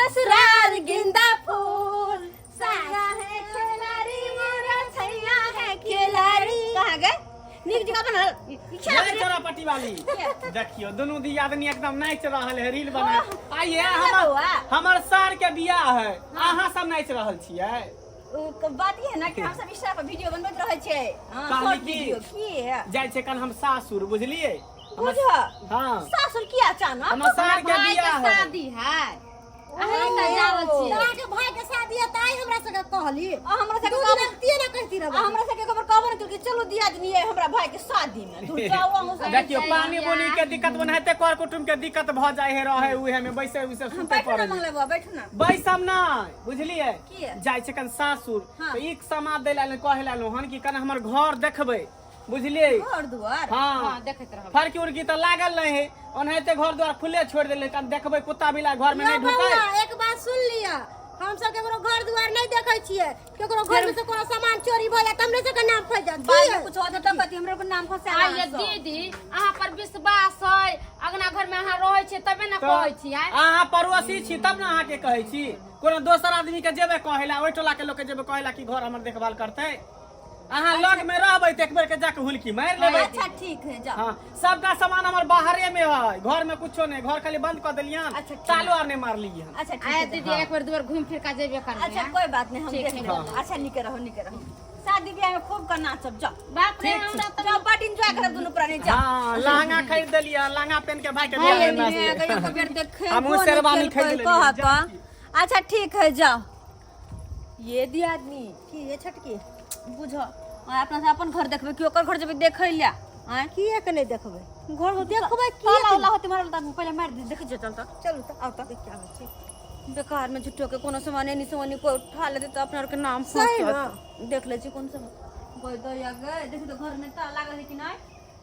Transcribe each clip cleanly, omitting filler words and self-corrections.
ससुराल गेंदा फूल। सैया है खिलाड़ी मोरा छैया है खिलाड़ी। कहाँ गए? नीक जगह बनल ई खेला। ये चोरा पट्टी वाली, देखियो दुनू दियादनी एकदम नाच रहल है, रील बना आइए। हमर बौआ। हमर सार के बियाह है, अहाँ सब नाच रहल छियै। उ बात ई है ना कि हम सब इंस्टा पर वीडियो बनबैत रहै छियै। हाँ, कहली शॉर्ट की? वीडियो की है। जाइ छै कन हम सासुर, बुझलियै? बुझ। हाँ। सासुर किया अचानक? हमर सार के भाई के बियाह है। शादी है, अहाँ तऽ जावल छियै। अहाँके भाई के शादी है ताई हमरा सबके कहली। आ हमरा सबके दू कहबो दिन अगतिये ना कहती रहबै। आ हमरा सबके खबर कहबो ने केलकै, चलू दियादनी ये हमरा भाई के शादी में दूर जाओ अहूँ सब। देखियो, पानी बुनी के दिक्कत बनाते कर कुटुम के दिक्कत भ जाय है, रहे उहे में बैसे उसे सुते बैठू ना। पड़े। मंगला बुआ, बैठू ना। बैसम ना, बुझलियै? किया? जाइ छै कन सासुर। हाँ। तऽ एक समाद दै लए कहे लए हन कि कन हमर घर देखबै, बुझलियै? घर दुआर? हाँ। हाँ, देखैत रहब। फरकी उरकी तऽ लागल नहीं है, ओनाहिते घर द्वार खुले छोड़ देले, कन देखबै कुत्ता बिला घर में नहीं यौ ढुकै। बौआ, एक बात सुन लिअ, हम सब केकरो घर दुआर नहीं देखै छियै। केकरो घर में से कोनो सामान चोरी भऽ जायत, हमरे सबके नाम फैल जायत। बाद में कुछ होत तऽ कथी हमरो के नाम फंसा। आइए दीदी, अहाँ पर विश्वास है, अगना घर में अहाँ रहै छियै तबे ने तऽ कहै छियै। अहाँ पड़ोसी छी तब ने अहाँके कहै छी। कोनो दोसर आदमी के जेबै कहै ला, ओहि टोला के लोक के जेबै कहै ला कि घर हमर देखभाल करतै? अहाँ लग में रहबै तऽ एक बेर के जाके हुलकी मारि लेबै। अच्छा ठीक है, जाओ। हाँ, सबटा सामान हमर बाहरे में है, घर में कुछो नहीं। घर खाली बंद कर देलियन। अच्छा, ठीक। तालो आर नहीं मारलियन। अच्छा ठीक आय है। दीदी, एक बेर दू बेर घुमि फिर के जेबे करबै। अच्छा, कोई बात नहीं, हम ठीक देख है। लेबै। अच्छा, निके रहो, निके रहो। शादी ब्याह में खूब का नाचब, जाओ। बाप रे, हमरा तऽ जाओ, बड एंजॉय करब दुनू प्राणी, जाओ। हाँ, लहंगा खरीद देलियै, लहंगा पहन के भाई के बियाह में नाचबै। एक बेर देखे। हमहूँ शेरवानी खरीद लेलियै। कहत। अच्छा ठीक है, जाओ। ये दी आदमी की ये छोटकी? बुझ, आय अपना से अपन घर देखबै कि ओकर घर जेबै देखै ले? आय। किए के नहीं देखबै? घर देखबै किए ताला के? उला होते मारल तऽ पहिले मारि दे, देखै छियै। चल तऽ। चलू तऽ। आउ तऽ। देख के आबै छी। बेकार में झूठो के कोनो सामान एनी से ओनी कोई उठा लेते तऽ अपना आर के नाम सही फंसत। देख लै छी कोन सामान गई दैया गई। देखी तऽ घर में ताला लागल है कि नहि?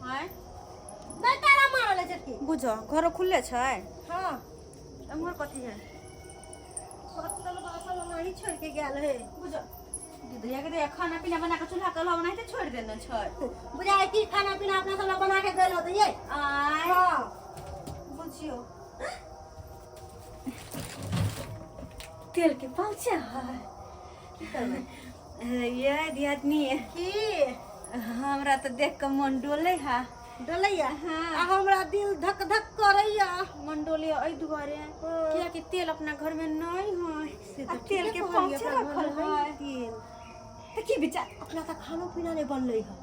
आय। नहीं, ताला मारल है छोटकी। बुझ, घरो खुले छै। हाँ। एम्हर कथी है? बर्तन बासन ओनाही छोड़ के गेल है। बुझ दीदी के दे, खाना पीना बना के चूल्हा के अलावा ओनाहिते छोड़ देने छै। बुझाय कि खाना पीना अपना सब ला बना के गेल होते ये। आय। हाँ। बुझियो, तेल के पाउच है। ये दियादनी। की? हमरा तऽ देख के मन डोले है। डोलैया? हाँ। आ हमरा दिल धक धक करैया। मन डोले एहि दुआरे कियाकि तेल अपना घर में नहीं है आ तेल के पाउच रखल है। तेल। तऽ की विचार? अपना तऽ खानो पीना नहीं बनलै है।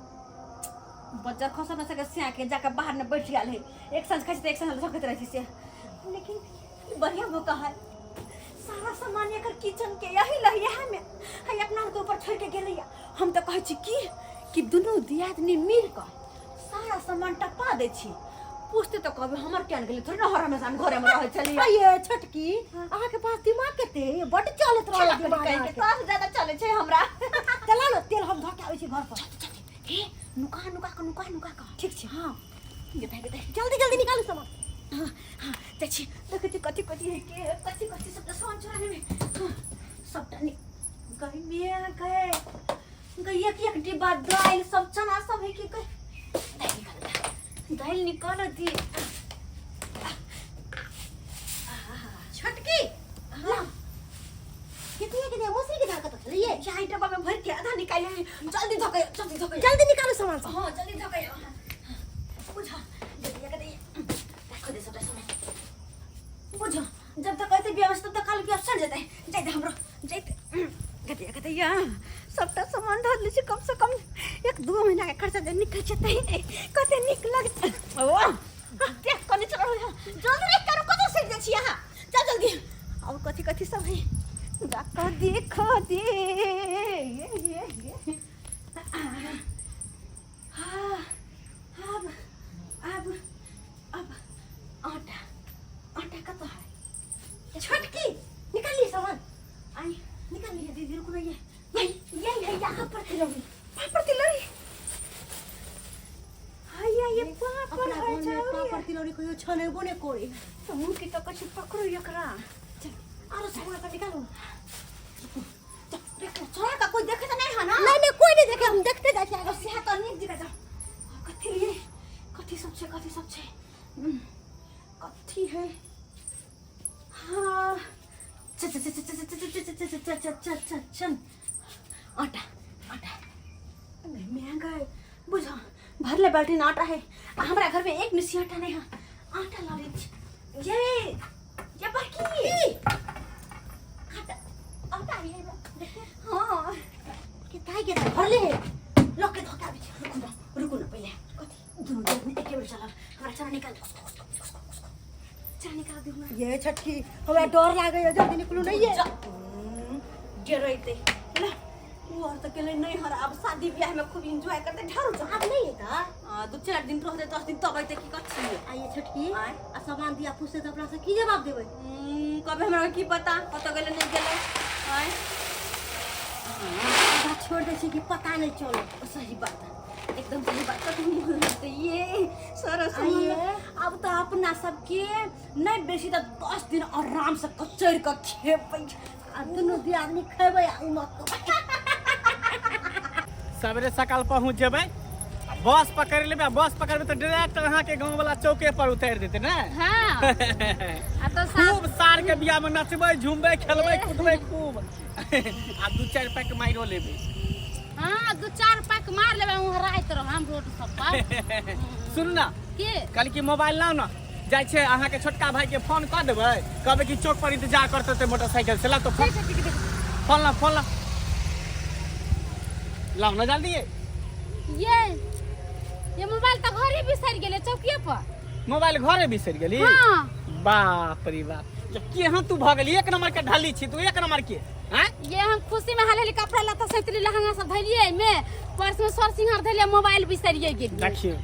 बच्चा खसा न सके, सिया के जाके बाहर में बैठ गेल है। एक साँझ खाइ छै तऽ एक साँझ झकैत रहै छै से। लेकिन ई बढ़िया मौका है, सारा सामान एकर किचन के यही लहिया में है, अपना के ऊपर छोड़ के गेलैया। हम तऽ कहै छी की कि दुनू दियादनी मिल कऽ सारा सामान टपा दै छी। पूछते तऽ कहबै हमर केहन गेलै, थोड़े ने हर हमेशा हम घरे में रहै छलियै। ये छोटकी, अहाँ के पास दिमाग कते है? बड्ड चलैत रहल दिमाग कहि के अहाँके। सास ज्यादा चलै छै हमरा। चला ने, तेल हम धऽ के आबै छी घर पर। हे, नुका नुका कऽ, नुका नुका कऽ। ठीक छै। हाँ, गेतै गेतै। जल्दी जल्दी निकालू सामान। हाँ हाँ, जाइ छी, देखै छी कथी कथी है के कथी कथी सबटा सामान चोरा लेबै। हाँ, सबटा नि गई मिया गए गई, एक एक डिब्बा दालि सब, चना सब है कि गई। दालि निकाल दे, दालि निकाल दी। छोटकी। हाँ। कितने कितने मौसी के दाल कतऽ छलै? चाय डब्बा में भर के आधा निकालि लेली। जल्दी धके, जल्दी धके। जल्दी निकालू सामान सब। हाँ, जल्दी धके। बुझ, जल्दी के दे, रखो दे सबटा सामान। बुझ, जब तक ऐसे बियाह तब तक खाली बियाह सड़ जेतै। जाइते हमरो जाइते गतिया गतिया सबटा सामान धर लै छी। कम से कम 1-2 महीना के खर्चा जे निकल जेतै, कते नीक लगतै। ओ देख कनि चल, जल्दी रे करू, कतऽ सड़ जाइ छी अहाँ? चल जल्दी। और कथी कथी सब है, देखो देखो दे। ये ये ये हाँ, अब अब अब आटा, आटा कतऽ है? छोटकी, निकाल लिए सामान। आई। निकाल लिए। दीदी, रुको ना, ये यही यही है, यहाँ पर तिलौरी। पापड़ तिलौरी हाँ, ये पापड़ अपना है। घर में चाउर। पापड़ तिलौरी कहियो छनेबो नहि करे। तो मुँह की तो कुछ पकड़ो एकरा। चल, आरो सामान सब निकालू। छोड़ा का कोई देखे तो नहीं है ना? नहीं नहीं, कोई नहीं देखे, हम देखते जाइ छियै। अब से तो नीक जगह जाओ। कथी लिए, कथी सब छै, कथी सब छै? कथी है? हाँ, चल चल चल चल चल चल चल चल चल चल चल चल आटा आटा महंगा है बुझो भरले बाल्टी आटा है आ हमरा घर में एक मिसी आटा नहीं है आटा ला ले ये ये बाकी आटा आटा ये हाँ के ताई के भरले है लॉक के धोखा भी रुकू ना रुकू ना पहले कथी दुनू देर एके बेर चलब हमरा चना निकाल उसको उसको उसको उसको चना निकाल दियो ना ये छठी हमरा डर लागे है जल्दी निकलू नहीं है डरैते ला वो और तो केले नहीं हर अब शादी ब्याह में खूब एंजॉय करते ढारू जा आब नहीं है का आ, दू चार दिन रहते 10 दिन तब अइते की कथी आ ये छठी आय। आ सामान दिया पूछते तो अपना से की जवाब देबै कबे हमरा की पता कतऽ गेलै नहीं गेलै आय आधा छोड़ दै छै कि पता नहीं चले सही बात एकदम सही बात कथी मोन लगतै ये सरस आइए। अब तो अपना सबके नहीं बेसी तऽ 10 दिन आराम से कचैर के खेबै आ दुनू दी आदमी खेबै आ उमक सवेरे सकाल पहुँच जेबै आ बस पकड़ लेबै आ बस पकड़बै तऽ डायरेक्ट अहाँके गाँव वाला चौके पर उतारि देतै ने हाँ आ तो साथ खूब सार के बियाह में नचबै झूमबै खेलबै कूदबै खूब आ दू चारि पैक मारियो लेबै हाँ दू चार पैक मार लेबै वहाँ राति रह हम रोड सब पर सुन ना के कहली कि मोबाइल लाउ ने जाइ छै अहाँके छोटका भाई के फोन कऽ देबै कहबै कि चौक पर इंतजार करते ते मोटरसाइकिल से ला तो फोन ठीक है ठीक है फोन ला फोन ला लाउ ना जल्दी ये मोबाइल तो घरे बिसरि गेलै चौकिए पर मोबाइल घरे बिसरि गेली हाँ बाप रे बाप ये केहन तू भऽ गेली एक नंबर के ढाली छी तू एक नंबर के हैं ये हम खुशी में हाल हाल कपड़ा लत्ता सैतली लहंगा सब धैलिए में पर्स में सर सिंहार धैलिए मोबाइल बिसरिए गेलिए देखियो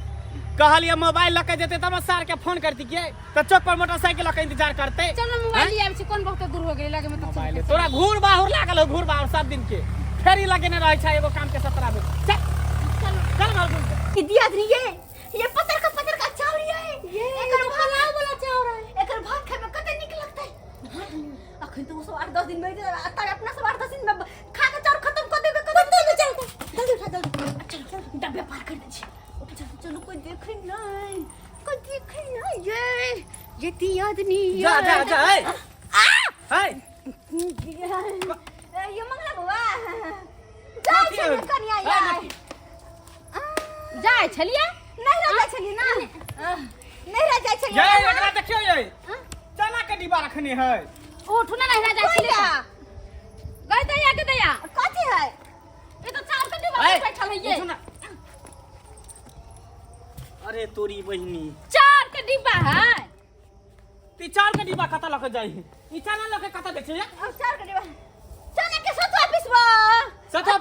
कहलिए मोबाइल लऽ के जेतै तब ने सार के फोन करती के तऽ चौक पर मोटरसाइकिल लऽ के इंतजार करते चलो मोबाइल ले आबै छी कोन बहुत दूर हो गेलै लगे में तो मोबाइल तोरा घूर बाहुर लागल हो घूर बाहुर सब दिन के फेरी लगेने रहै छै एगो काम के 17 बेर चल चल मार घूर के। ई दियादनी ये पतर का चाउर ये एकर पुलाव वाला चाउर है एकर भात खाय में कते नीक लगतै अखन तो ओ सब 8-10 दिन में तारे अपना सब 8-10 दिन में खा के चाउर खत्म कर देबे कर जल्दी चल जल्दी उठा जल्दी चलो डब्बे पार कर दै छी चलो चलो कोई देखे नहीं कोई देखे नहीं ये दियादनी जा जा जा ए ए ये मंगला बुआ जा कथी छै है? कनिया ए, यार जाइ छलिए नहीं रह जाइ छलिए ना नहीं रह जाइ छलिए ये एकरा देखियो ये चना के डिब्बा रखने है उठू ना नहीं जाइ छलिए गई दैया के दैया कथी है ये तो चार के डिब्बा ए, में बैठल है ये उठू ना। अरे तोरी बहिनी चार के डिब्बा है ती चार के डिब्बा कतऽ लऽ के जाइ है ई चना लऽ के कतऽ दै छै ये? अब चार के डिब्बा चना के सतुआ पिसवा सतुआ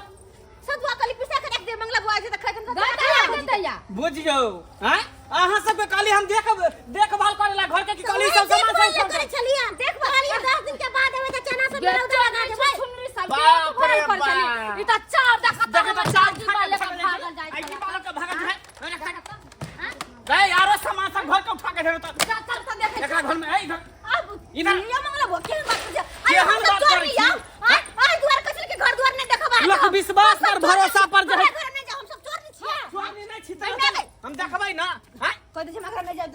सतुआ कली पिसा के रख दे मंगला बुआ जे त खाइ के गई दैया के दैया बुझियौ हैं अहाँ सबके कहली हम देख देखभाल करेला घर के की कहली सब सामान सब करे छलिए देखभाल 10 दिन के बाद एबै त चना सब ये रौदा लगा देबै छुनरी सब बाप के रे भरल कर छलिए बाप। ई तो चार देखा देखे तो चार डिब्बा लेके भागल भागल जाइ आई छलै। डिब्बा लऽ के भागल जाइ हाँ? गए यारो सामान सब घर के उठा के धरो तो चल चल तो देखे एकरा घर में ए इधर अब इधर। ये मंगला बुआ केहन बात करै छै? अरे केहन हम सब बात चोर करै छी? लिया आ दुआर कचल के घर दुआर नहीं देखब लोक विश्वास पर भरोसा पर जे है घर नहीं जाओ हम सब चोर नहीं छियै स्वामी नहीं छी नहीं, नहीं। हम देखबै ना हैं कह दे छै हमरा घर नहीं जाओ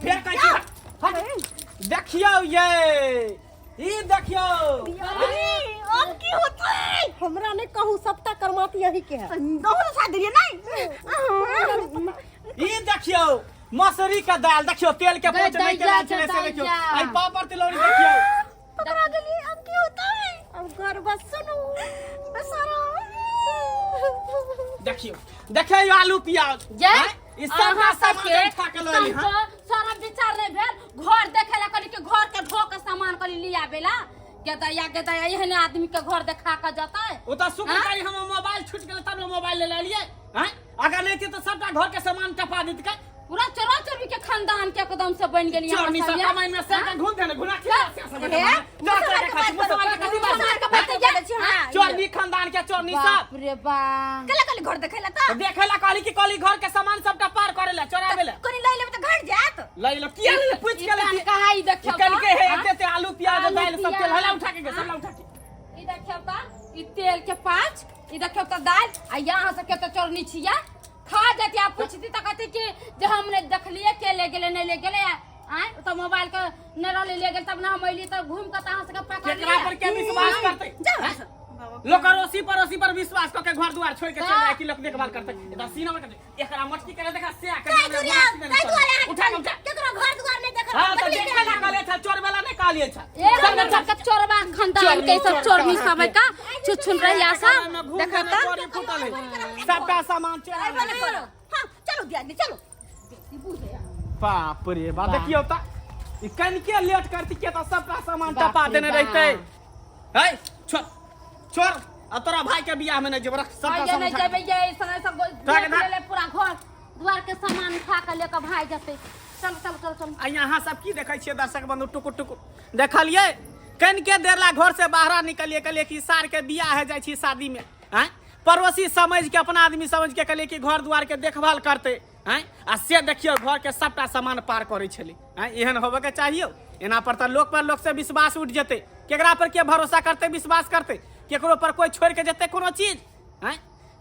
फेर कहै छी हट। देखियौ ये ई देखियौ अरे अब की होतै हमरा नहीं कहू सबटा करमात यही के है बहुत साथ दिए नहीं ई देखियौ मसूरी के दाल देखियौ तेल के गई पोच नहीं दैया केने छलै से देखियौ दैया। आई पापड़ तिलौरी देखियौ पकड़ा गेलिए अब की होतै अब घर बस सुनू बेचारा देखियौ देखियौ आलू प्याज जय हैं? ई सब अहाँ सामान सबके उठा के लऽ एली हँ सारा विचार नहीं भेल घर देखे ला कनी के घर के ढो के सामान कनी लिया बेला के दैया के दैया एहन आदमी के घर देखा के जतै ओ तऽ शुक्र हाँ? करी हम मोबाइल छूट गेल तब ने मोबाइल ले लेलियै हैं अगर नहीं थी तो सबटा घर के सामान टपा देतकै पूरा चोरा चोरी के खानदान के एकदम से बन गेली चोरनी सब कमाई में से के घूम देने घुना खिला से सब हे? चोर चोर के खाची मुसलमान के कथी मुसलमान के बात बात ये, हाँ, चोरनी खानदान के चोरनी सब बाप रे बाप कला कली घर देखेला त देखेला कहली कि कहली घर के सामान सबटा पार करेला चोरावेला कोनी लई लेबै त घर जात लई लो किया ले पूछ के ई ले कहा ई देखियौ कल के है हाँ? एते ते आलू प्याज आलू, दाल सब तेल प्याज। हला उठा के सब उठा के ई देखियौ त ई तेल के पाँच ई देखियौ त दाल आ यहाँ सबके त चोरनी छिया खा जाती आ पूछती त कहती कि जे हमने देखलिए के ले गेले नहीं ले गेले आय तो मोबाइल के न रहले ले गेल तब ना हम अइली तब घूम के त अहाँ सबके पकड़ केकरा पर के विश्वास करते? जाओ। लोग अड़ोसी पड़ोसी पर विश्वास कऽ के घर दुआर छोड़ के चल जाए कि लोग देखभाल करते। इधर सीना में करते, एकरा मटकी करे देखा से के ताहि दुआरे ताहि दुआरे अहाँ उठा उठा। केकरो घर दुआर नहि देखल। हां, तऽ देखे ला कहले छ, चोर वाला नहीं कहलिए छ। एक नंबर के चोरबा खानदान के सब चोरनी सब है का छुछुन रहिया सब देखा त। सबटा सामान चोरा अइबो नहि करब। हाँ, चलो दियादनी, चलो। बाप रे बाप, देखियौ त ई कनिके लेट करती के त सबटा सामान बाप टपा रे देने बाप। रहितै। है छोड़ छोड़, आ तोरा भाई के बियाह में नहीं जेब, रख सबटा आइए सामान नहीं उठा के। जेबै ये समय सब भाग, भाग। ले ले पूरा घर द्वार के सामान उठा के लेके भाग जेतै। चल चल चल चल। आ यहाँ सब की देखै छियै दर्शक बंधु, टुकुर टुकुर देखलियै? कनिके देर ला घर से बाहर निकलिए, कहलिए कि सार के बियाह है, जाइ छी शादी में। आँय, पड़ोसी समझ के, अपना आदमी समझ के कहलिए कि घर दुआर के देखभाल करते। आँय, आ से देखियौ घर के सबटा सामान पार करै छलै। आँय, एहन होबे के चाहियो? एना पर तऽ लोक पर लोक से विश्वास उठि जेतै। केकरा पर के भरोसा करतै, विश्वास करतै? केकरो पर कोइ छोड़ि के जेतै कोनो चीज? आँय,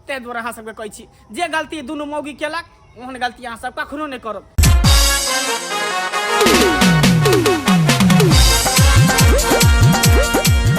ताहि दुआरे अहाँ सबके कहै छी, जे गलती दुनू मौगी केलक ओहन गलती अहाँ सब कखनो नहि करब।